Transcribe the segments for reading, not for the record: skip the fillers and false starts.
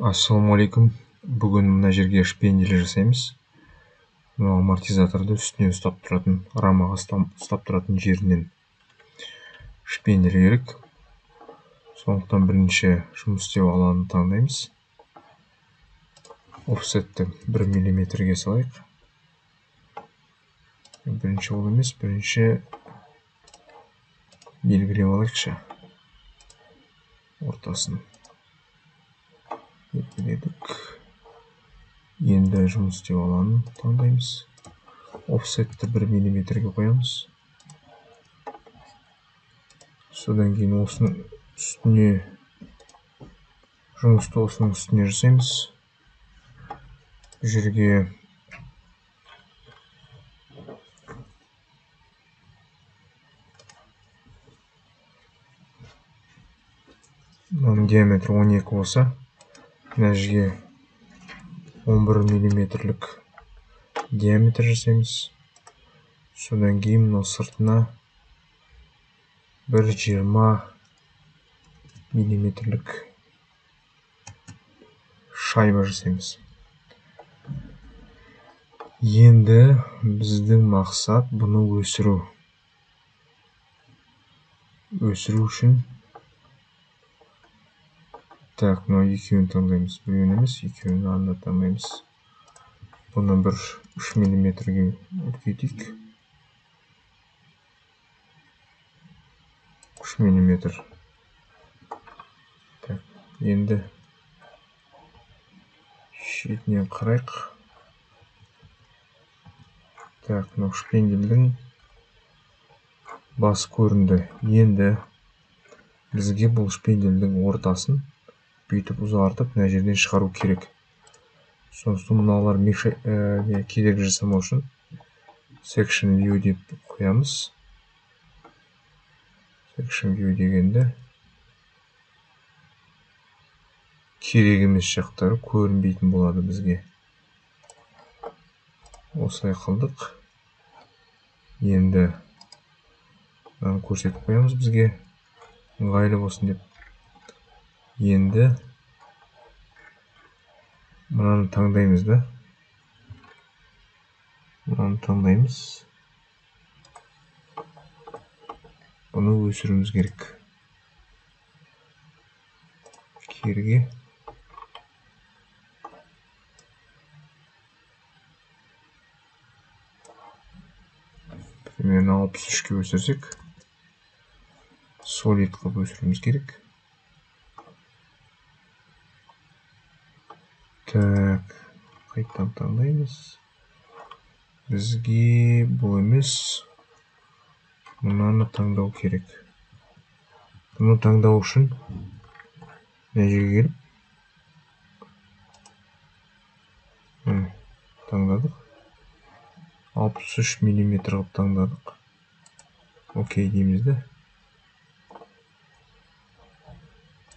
Ассалаумағалейкум. Бүгін мына жерге шпиндель жасаймыз. Мынау амортизаторды үстінен ұстап тұратын, рамаға ұстап тұратын жерінен шпиндель керек. Сондықтан бірінші жұмыс істеу алаңын таңдаймыз. Офсетті 1 миллиметрге салайық. Бірінші ол емес, бірінші белгілеп алайықшы. Ортасын белгіледік. Енді жұмыс істеу алаңын таңдаймыз. Офсетті 1 миллиметрге қоямыз. Содан кейін осының үстіне жұмысты осының үстіне жасаймыз. Бұл жерге мынаның диаметрі 12 болса, мына жерге 11 миллиметрлік диаметр жасаймыз. Содан кейін мынау сыртына 1,20 миллиметрлік шайба жасаймыз. Енді біздің мақсат бұны өсіру. Өсіру үшін так, мынау екеуін таңдаймыз, біреуін емес, екеуін анда таңдаймыз. Бұны бір 3 миллиметрге үлкейтейік. 3 миллиметр. Так, енді шетінен қарайық. Так, мынау шпиндельдің басы көрінді. Енді бізге бұл шпиндельдің ортасын бүйтіп ұзартып мына жерден шығару керек. Сондықтан мыналар кедергі жасамау үшін section view деп қоямыз. Section view дегенде керек емес жақтары көрінбейтін болады бізге. Осылай қылдық. Енді мынаны көрсетіп қоямыз бізге ыңғайлы болсын деп. Енді мынаны таңдаймыз да. Мынаны таңдаймыз. Бұны өсіруіміз керек. Керге. Примерно 63-ке өсірсек, солид қылып өсіруіміз керек. Так, қайтадан таңдаймыз. Бізге бұл емес, мынаны таңдау керек. Бұны таңдау үшін мына жерге келіп, міне, таңдадық. 63 миллиметр қылып таңдадық. Окей дейміз де.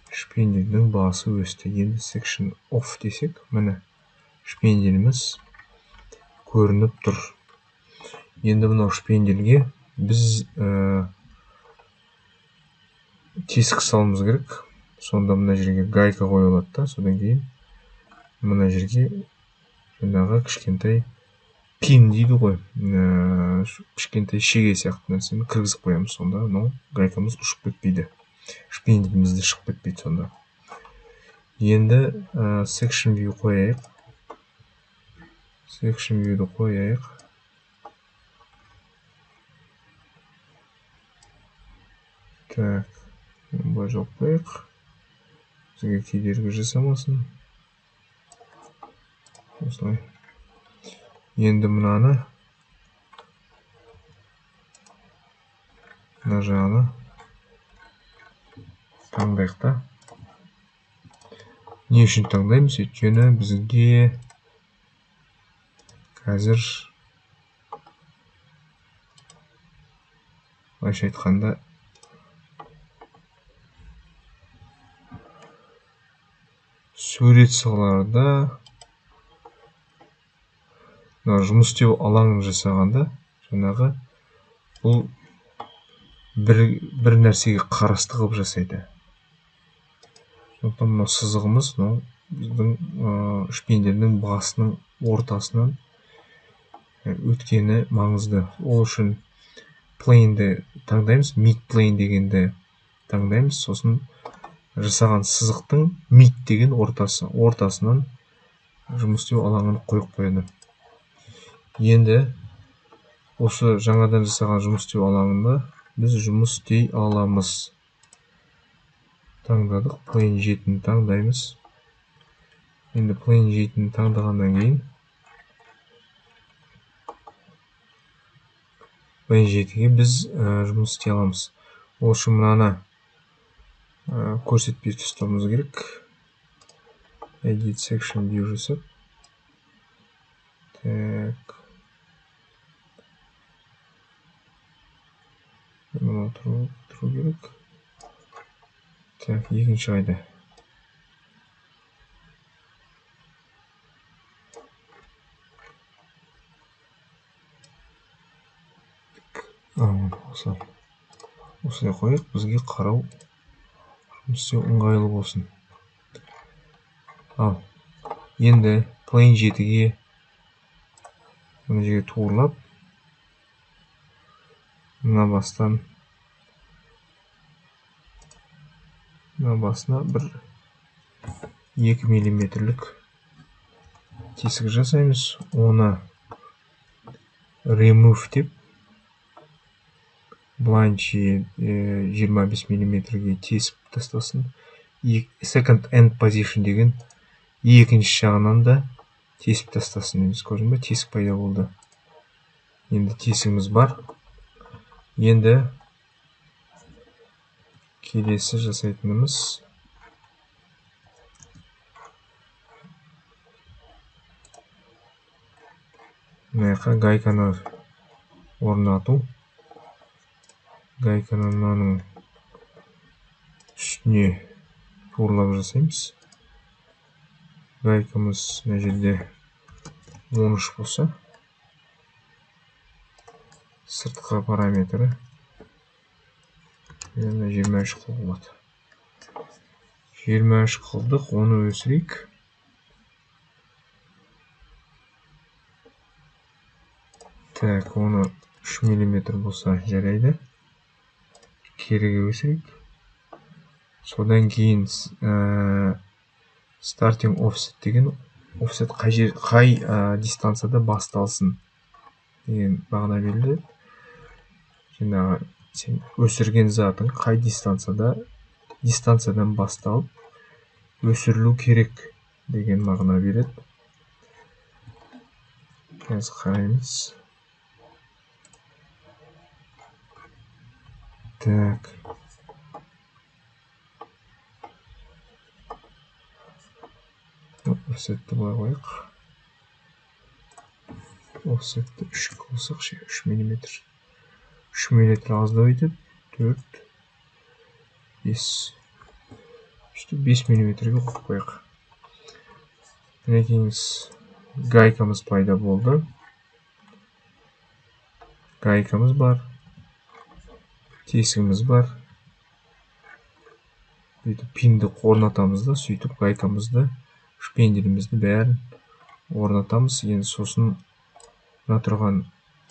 Шпинделдің басы өсті. Енді section off десек, міне шпинделіміз көрініп тұр. Енді мынау шпинделге біз тесік салуымыз керек. Сонда мына жерге гайка қойылады да, содан кейін мына жерге жаңағы кішкентай пин дейді ғой, кішкентай шеге сияқты нәрсені кіргізіп қоямыз. Сонда мынау гайкамыз ұшып кетпейді, шпинделіміз де шығып кетпейді сонда. Енді section view қояйық. Section view'ді қояйық. Так, былай жауып қояйық. Бізге кедергі жасамасын. Осылай. Енді мынаны мына жағына таңдайық та. Не үшін таңдаймыз? Өйткені бізге қазір былайша айтқанда сурет саларда мына жұмыс істеу алаңын жасағанда жаңағы бұл бір нәрсеге қарасты қылып жасайды. Сондықтан мына сызығымыз мынау біздің шпиндердің басының ортасынан өткені маңызды. Ол үшін plane-ді таңдаймыз, mid plane дегенді таңдаймыз, сосын жасаған сызықтың mid деген ортасы, ортасынан жұмыс істеу алаңын қойып қояды. Енді осы жаңадан жасаған жұмыс істеу алаңында біз жұмыс істей аламыз. Таңдадық, plane 7-ні таңдаймыз. Енді plane 7-ні таңдағаннан кейін plane 7-ге біз жұмыс істей аламыз. Ол үшін мынаны көрсетпей ұстауымыз керек. Edit section view жасап. Так. Мынау тұру керек. Так, екінші қайда? Осылай. Осылай қояйық, бізге қарау жұмыс істеу ыңғайлы болсын. Ал, енді plane 7-ге мына жерге туырлап, мына бастан мына басына бір 2 миллиметрлік тесік жасаймыз. Оны remove деп былайынша 25 миллиметрге тесіп тастасын. Second end position деген екінші жағынан да тесіп тастасын. Енді көрдің бе, тесік пайда болды. Енді тесігіміз бар. Енді келесі жасайтынымыз мына жаққа гайканы орнату. Гайканы мынаның үстіне туырлап жасаймыз. Гайкамыз мына жерде 13 болса, сыртқы параметрі мына 23 қыл болады. 23 қылдық, оны өсірейік. Так, оны 3 миллиметр болса жарайды. Керіге өсірейік. Содан кейін starting offset деген offset қай дистанцияда басталсын деген мағына беріледі. Жаңағы сен өсірген затың қай дистанциядан басталып өсірілу керек деген мағына береді. Қазір қараймыз. Так. Offset'ті былай қояйық. Offset'ті 3 қылсақ ше, 3 миллиметр. 3 миллиметр аздау етеді. 4, 5. Үсті 5 миллиметрге қойып қояйық. Мінекейіңіз, гайкамыз пайда болды. Гайкамыз бар. Тесігіміз бар. Бүйтіп пинді орнатамыз да, сөйтіп гайкамызды, шпинделімізді бәрін орнатамыз. Енді сосын мына тұрған,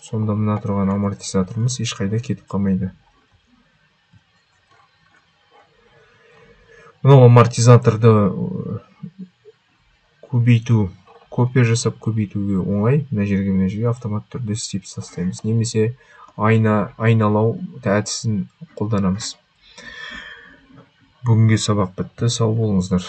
сонда мына тұрған амортизаторымыз ешқайда кетіп қалмайды. Мынау амортизаторды көбейту, копия жасап көбейтуге оңай. Мына жерге автомат түрде істеп тастаймыз. Немесе айналау әдісін қолданамыз. Бүгінге сабақ бітті. Сау болыңыздар.